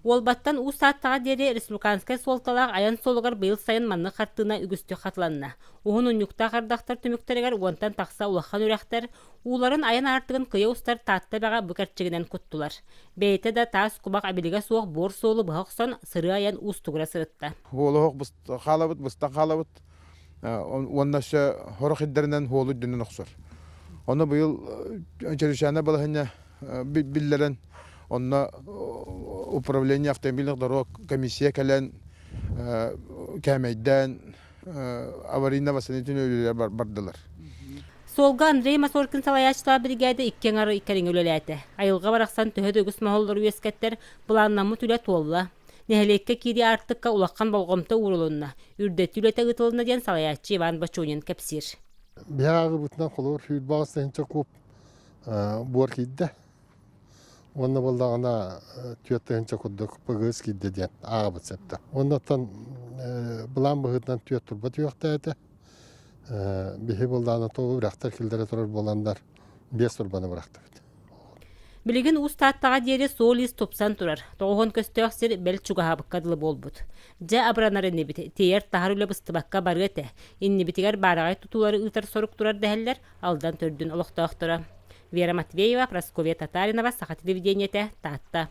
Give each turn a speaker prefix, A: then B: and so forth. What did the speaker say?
A: Уолбаттан Уус Тааттаҕа диэри республиканскай суолталаах айан суолугар быйыл сайын маннык хартыына үгүстүк хатыланна. Уһун унньуктаах ардахтар түмүктэригэр уонтан тахса улахан үрэхтэр ууларын айан аартыгын кыйа устар Таатта эбэҕэ бу кэрчигинэн куттулар. Бэйэтэ да таас кумах эбилигэ суох буор суолу быһа охсон сырыы-айан уустугура сырытта.
B: Уолуһук хаалабыт, быстан хаалабыт. Уонна өссө сорох ирдэринэн уолу үрдүнэн охсор. Ону быйыл чрезвычайнай балаһыанньа биллэрэн, онно управление автомобильных дорог комиссия кэлэн кээмэйдээн аварийно-восстановительный үлэлэр бардылар.
A: Суолга Андрей Масоркин салайааччылаах биригээдэ икки аҥар кэриҥэ үлэлээтэ. Айылҕа барахсан төһө да үгүс моһоллору үөскэттэр, былааннаммыт үлэ туолла. Нэһилиэккэ киирии аартыкка улахан болҕомто уурулунна, үрдэтии үлэтэ ыытылынна диэн салайааччы Иван Бочонин кэпсиир.
C: Биһи ааҕыыбытынан холобур сүүрбэ тыһыынча куб буор киирдэ. Уонна буоллаҕына 4 тыһыынча курдук ПГС киирдэ диэн ааҕабыт сөптө. Уоннаттан былаан быһыытынан түөрт турба түһүөхтээтэ. Биһи буоллаҕына тоҕу үрэхтэр киллэрэ турар буоланнар биэс турбаны бырахтыбыт.
A: Билигин Уус Тааттаҕа диэри суол-иис тупсан турар, тоҕуһун көстөөх сир бэл чугаһаабыкка дылы буолбут. Дьэ абыранар инибит, тиэйэр-таһар үлэ быстыбакка барыа этэ. Иннибитигэр баараҕай тутуулары ыытар сорук турар дэһэллэр Алдан төрдүн олохтоохторо. Вера Матвеева, Прасковья Татаринова, Саха телевидениетэ, Таатта.